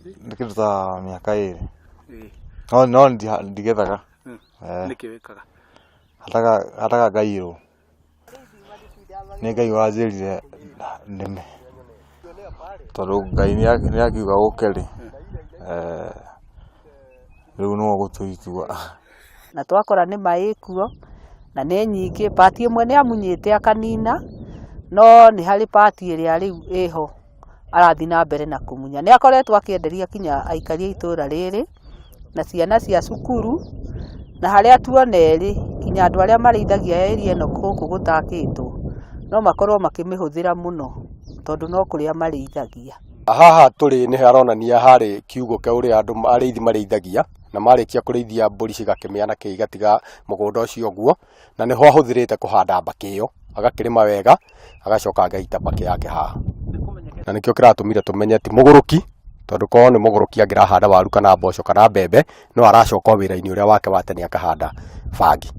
Nĩ kĩndũ ta mĩaka ĩrĩ. No no ndigethaga. Nĩkĩ wĩkaga? Handaga handaga ngaiyĩrwo. Nĩ Ngai wanjĩrire nĩme. Tondũ Ngai nĩ akiuga ũke rĩ, rĩu nĩwe ũgũtua itua. Na twakora nĩma ĩkuo na nĩ nyingĩ, part ĩmwe nĩ amunyĩte akanina, no nĩ harĩ part ĩrĩa rĩu ĩho arathiĩ na mbere na kũmunya. Nĩ akoretwo akĩenderia nginya aikari a itũra rĩrĩ na ciana cia cukuru, na harĩa tuona ĩrĩ nginya andũ arĩa marĩithagia area ĩno gũkũ gũtakĩtwo, no makorwo makĩmĩhũthĩra mũno tondũ no kũrĩa marĩithagia. Haha tũrĩ nĩ haronania harĩ kiugũ kĩa ũrĩa andũ arĩithi marĩithagia. Na marĩkia kũrĩithia mbũri cigakĩmĩa na kĩ igatiga mũgũnda ũcio ũguo, na nĩho ahũthĩrĩte kũhanda mbakĩ ĩyo, agakĩrĩma wega, agacoka agaita mbakĩ yake haha. Na nĩkĩo kĩratũmire tũmenye ti mũgũrũki, tondũ korwo nĩ mũgũrũki angĩrahanda waru kana mboco kana mbembe, no aracoka o wĩra-inĩ ũrĩa wake wa tene akahanda bangi.